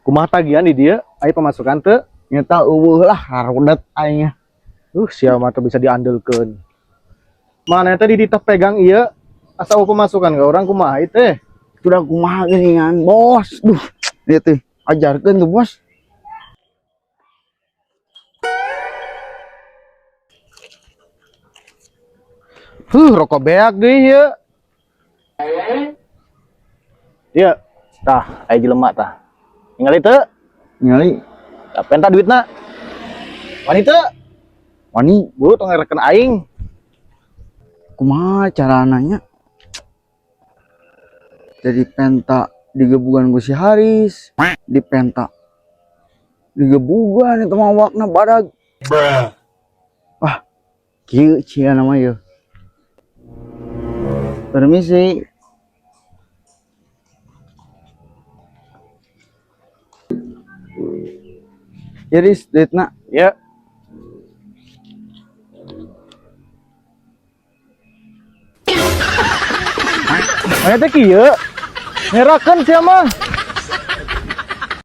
Kumaha tagihan di dieu? Aya pemasukan teu? Nyata euweuh lah, harudet aing. Sia mah teu bisa diandelkeun. Mana teh di diteh pegang ieu asa euweuh pemasukan ka urang, kumaha ieu teh? Sudah kumaha geuningan, Bos. Duh, ieu teh ajarkeun tuh, Bos. Huh, rokok beak deui ieu. Ieu, tah, aya jelema tah. Ningali teu? Ningali. Tah, penta duitna. Wani teu? Wani. Buru tong ngereken aing. Kumaha carana nya? Jadi penta digebugan ku si Haris, dipenta digebugan itu mah awakna badag. Wah, kieu cia nama ieu. Permisi. Ya, Riz, duitna. Ya. Mana teh kieu? Ngerakeun sia mah.